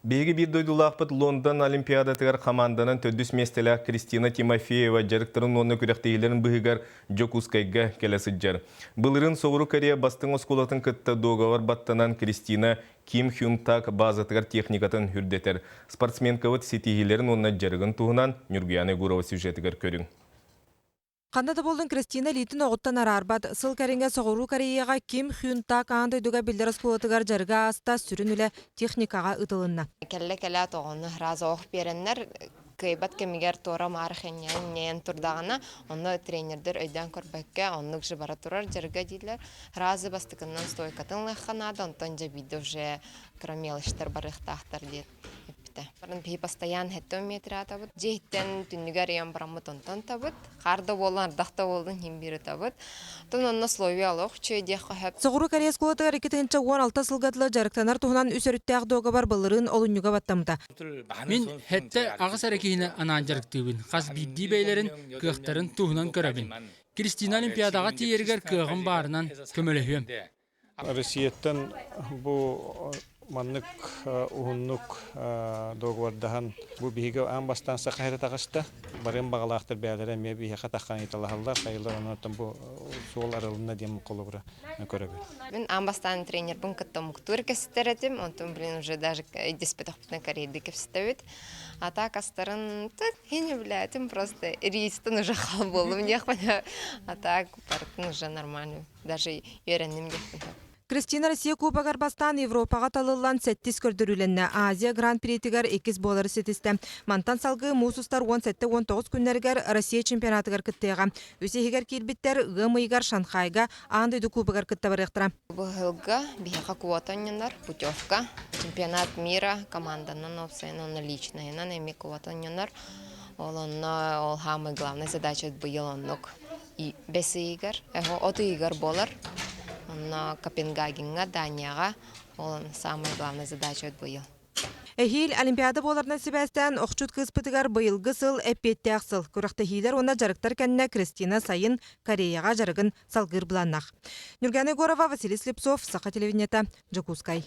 Биһиги биир дойдулаахпыт Лондон Олимпиадатыгар хамаанданан төрдүс миэстэлээх Кристина Тимофеева дьарыктарын уонна күрэхтэһиилэрин быһыгар Дьокуускайга кэлэ сылдьар. Былырыын Соҕуруу Корея бастыҥ оскуолатын кытта дуогабар баттанан Кристина Ким Хюн Так базатыгар техникатын үрдэтэр. Спортсменкабыт ситиһиилэрин уонна дьарыгын туһунан Ньургуяна Егорова сюжетыгар көрүҥ. Ханна да буоллун Кристина илиитин оҕуттан араарбат, сыл кэриҥэ Соҕуруу Кореяҕа Ким Хюн Так аан дойдуга биллэр оскуолатыгар дьарыга ааста, сүрүн үлэ техникаҕа ыытылынна. Кэллэ-кэлээт оҕону сразу ох биэрэннэр, кыайбат кэмигэр туора-маары хэнньээн турдаҕына, онно тренердэр өйдөөн көрбөккө, оннук же бара турар дьарыга дииллэр. Сразу бастакыннан стойкатын ылыахха наада, онтон дьэ биирдэ уже кыра мелочтар барыахтаахтар диэн эппитэ. Баран биһи постоянно хэттэн метр атабыт. Дьиэттэн түннүгэр ыйан бараммыт онтон табыт. Хаар да буоллун, ардах да буоллун иһин биир ытабыт. Оттон онно условия олох үчүгэй диэххэ сөп. Соҕуруу Корея оскуолатыгар 2016 сылга дылы дьарыктанар туһунан үс өрүттээх дуогабар былырыын олунньуга баттаммыта. Мин хэттэ аҕыс эрэ киһини анаан дьарыктыыбын. Хас биирдии бэйэлэрин кыахтарын туһунан көрөбүн. Кристина Олимпиадаҕа тиийэригэр кыаҕым баарынан көмөлөһүөм. Россияттан бу маннык уһуннук договордаһан бу биһиги аан бастаан саха сирэ таҕыста. Барыан баҕалаахтар бэйэлэрэ эмиэ биһиэхэ таххан ыйыталаһаллар. Хайалар онон бу суол арылынна диэн холобура көрөбүт. Мин аан бастаан тренербин кытта омуктуур кэситэр этим. Онтон блин уже даже өйдөспөтөхпүтүнэ корейдыы кэпсэтэбит. А так астарын не билээтим просто ристан уже хал буоллум диэхпин. А так барытын уже нормально. Даже үөрэнним диэхпин сөп. Кристина Россия Кубогар бастаан Европаҕа талыллан сэттис көрдөрүүлэннэ. Азия Гран-притигэр иккис буолары ситистэ. Мантан салгыы муус устар 17-19 күннэригэр Россия чемпионатыгар кыттыаҕа. Үс иһигэр киирбиттэр ыам ыйыгар Шанхайга аан дойду Кубогар кытта барыахтара. Быһылга биһиэхэ квота онньонор, путевка. Чемпионат мира команданан уопсайынан уонна личнайынан эмиэ квота онньонор. Ол онно ол самый главный задача быйыл оннук бэс ыйыгар, от ыйыгар буолар. Онно Копенгагеҥҥа, Данияҕа ол самая главная задача быйыл. Эһиил Олимпиада буоларынан сибээстээн охчут кыыспытыгар быйылгы сыл эппиэттээх сыл. Күрэхтэһиилэр уонна дьарыктар кэннэ Кристина сайын Кореяҕа дьарыгын салгыыр былааннаах. Нюргана Егорова, Василий Слепцов, Саха телевидениета, Дьокуускай.